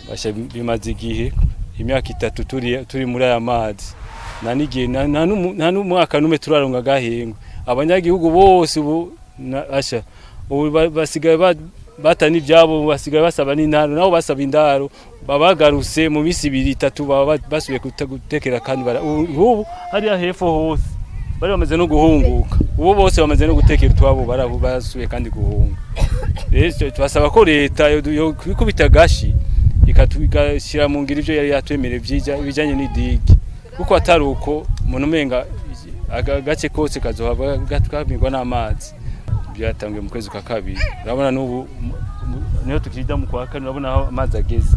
Basha, bimaze igihe, imyaka 3 turi muri aya mazi. Nta n'igihe, nta n'umwaka n'umwe turaronga agahengwe. Abanyagihugu bose ubu asha ubu basigaye bata n'ivyabo, basigaye basaba n'indaro. Nabo basaba indaro babagarutse mu minsi 2, 3, baba basubiye gutekera. Kandi ubu hariya hepfo hose bari bamaze no guhunguka, ubu bose bamaze no gutekera utwabo, basubiye kandi guhunga. Rero tubasaba ko leta yo kwikubita agashi, igashyira mu ngiro ivyo yari yatwemereye ibijanye n'idigue, kuko atari uko umuntu umenga agace kose kazohava kamirwa n'amazi. Byatanguye mu kwezi kwa kabiri, urabona n'ubu niho tukija mu kwa kane. Urabona aho amazi ageze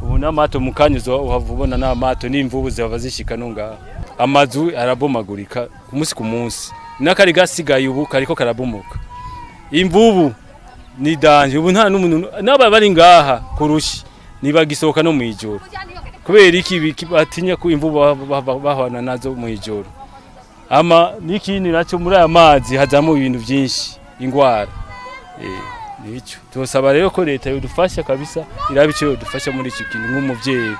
ubu, n'amato mu kanya uhava ubona n'amato n'imvubu zihava zishika no ngaha. Amazu arabomagurika ku munsi ku munsi, n'akari gasigaye ubu kariko karabomoka. Imvubu ni danger ubu, nta n'umuntu n'aba bari ngaha kurushi ntibagisohoka no mw'ijoro. Kubera iki? Batinya ko imvubu bahwana nazo mw'ijoro. Ama n'ikindi nacyo, muri aya mazi hazamo ibintu byinshi, ingwara. Nico tubasaba rero, ko leta yodufasha kabisa, iraba ico yodufasha muri iki kintu nk'umuvyeyi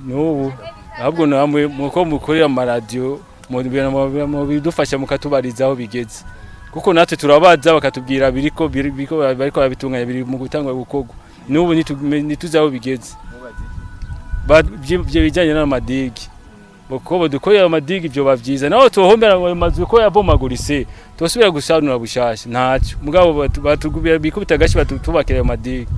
n'ubu. Ahubwo namwe muko mukorera amaradiyo mubidufasha, mukatubariza aho bigeze, kuko natwe turabaza bakatubwira biriko biriko bariko barabitunganya, biri mu gutangwa gukorwa. N'ubu ntituzi aho bigeze bijanye n'amadigues. Kuko badukorera amadigues vyoba vyiza, naho tuhombera ayo mazu ko yabomagurise, tosubira gusanura bushasha, ntacyo. Mugabo bikubita agashi, batubakira ayo madigues.